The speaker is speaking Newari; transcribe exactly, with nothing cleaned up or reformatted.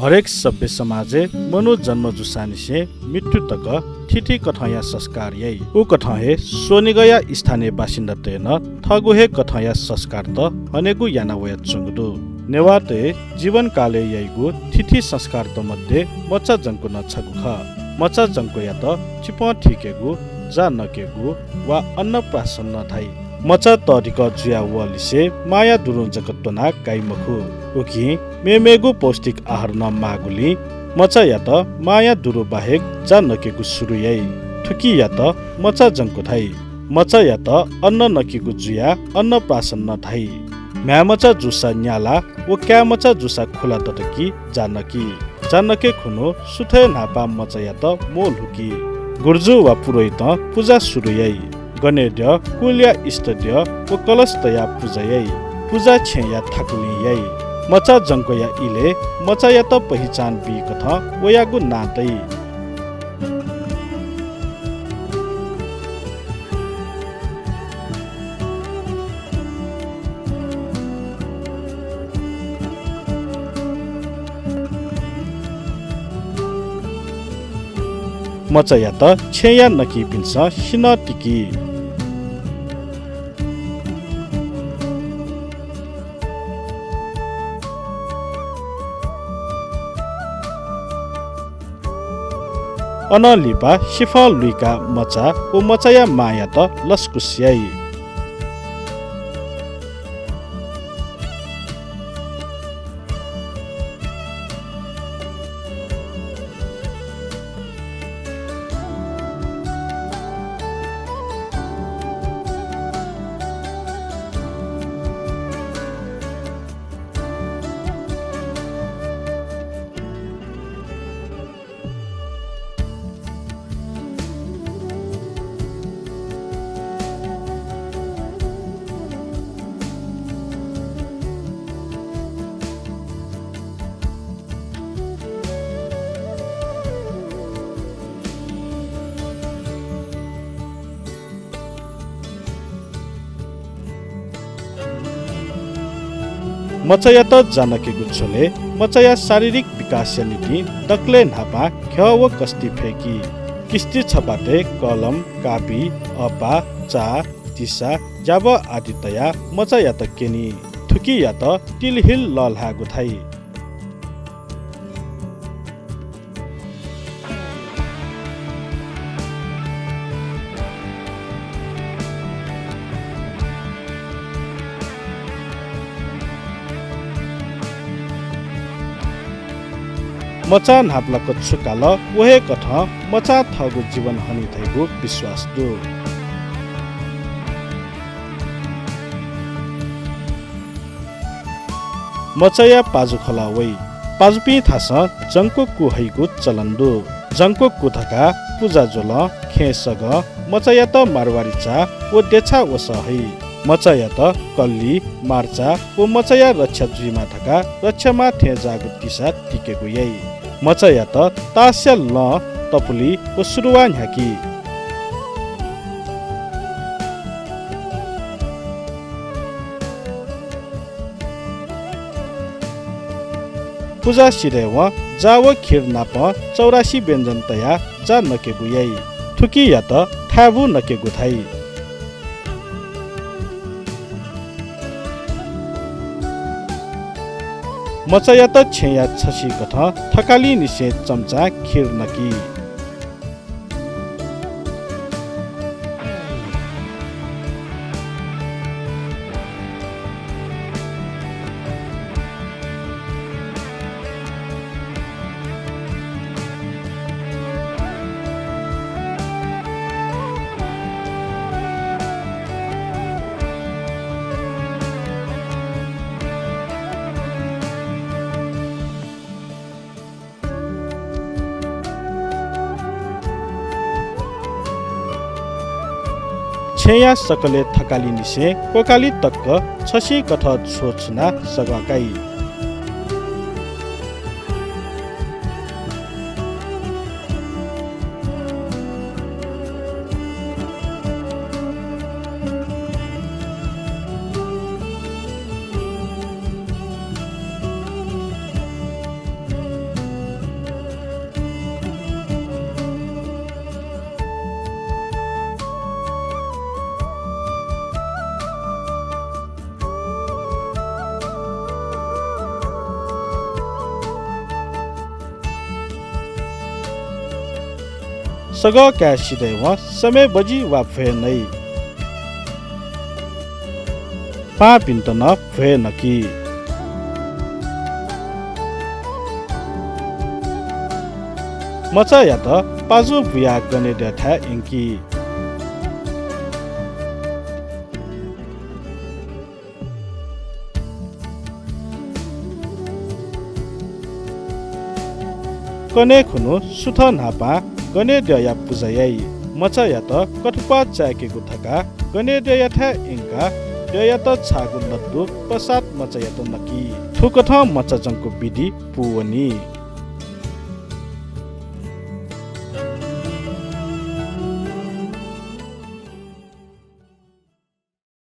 हरेक सभ्य समाजय् मनू जन्म जूसांनिसें मृत्यु तक थीथी कथंया संस्कार याइ। उकथं हे स्वनिगःया स्थानीय बासिन्दातय् नं थःगु हे कथंया संस्कारत हनेगु याना वयाच्वंगु दु। नेवाःतय् जीवनकालय् याइगु थीथी संस्कारत मध्ये मचा जंक्व नं छगू खः। मचा जंक्वयात चिपं थीकेगु, जा नकेगु वा अन्नप्राशन नं धाइ। मचा तःधिकः जुया वःलिसे मांया दुरुं जक त्वनाः काइ मखु। उकिं मेमेगु पौष्टिक आहार नं माःगुलिं मचायात मांया दुरु बाहेक जा नकेगु सुरु याइ। थुकियात मचा जंक्व धाइ। मचायात अन्न नकेगु जुयाः अन्नप्राशन नं धाइ। म्ह्याय्‌मचा जूसा न्याला व काय्‌मचा जूसा खुला दत कि जा नकी। जा नके खुन्हु सुथय् न्हापां मचायात म्वःल्हुकी। गुरुजु वा पुरोहितं पुजा सुरु याइ। गनेद्यः, कुलया इष्टद्यः व कलश तयाः पुजा याइ। पुजा छेँया थाकुलिं याइ। मचा जंक्वया इलय् मचायात पहिचान बीकथं वयागु नां तइ। मचायात छेँया नकिपिन्सं सिन्हः तिकी। अनं लिपा सिफं लुइकाः मचा व मचाया मांयात लसकुस याइ। मचायात जा नकेगु झ्वलय् मचाया शारीरिक विकासया निंतिं दकलय् न्हापां घ्यः व कस्ति फय्की। किस्ति छपातय् कलम, कापी, अःपाः, चा, तिसा, ज्याबः आदि तयाः मचायात क्यनी। थुकियात तिलहिल लःल्हायेगु धाइ। मचां न्हापालाक छु काल, व हे कथं मचां थःगु जीवन हनी धइगु विश्वास दु। मचाया पाजु खलः वइ। पाजुपिं थासं जंक्व कु हइगु चलन दु। जंक्व कु धकाः पुजा ज्वलं, खेँय् सगं, मचायात मारवारी चाः व देछाः वसः हइ। मचायात कल्ली, मार्चा व मचाया रक्षा जुइमा धकाः रक्षामाः थें जाःगु तिसा तिकेगु याइ। मचायात तासया लं, तपुलि व सुरुवाः न्ह्याकी। पुजा सिधयेवं जा व खिर नाप चौरासी व्यञ्जन तयाः जा नकेगु याइ। थुकियात थाय्‌बु नकेगु धाइ। मचायात छेँया छसि कथं थकालिनिसें चम्चां खिर नकी। छेँया सकलय् थकालिनिसें कोकालि तक छसि कथं छ्वछुनाः सगः काइ। सगः काय् सिधयेवं समय बजि वा भ्वय् नइ। पाहांपिन्त नं भ्वय् नकी। मचायात पाजु बुयाः गनेद्यःथाय् यंकी। कन्हय् खुन्हु सुथ न्हापां गनेद्यःया पुजा याइ। मचायात कथुप्वाः चाय्‌केगु धकाः गनेद्यःयाथाय् यंकाः द्यःयात छाःगु लड्डु प्रसाद मचायात नकी। थुकथं मचा जंकु विधि पूवनी।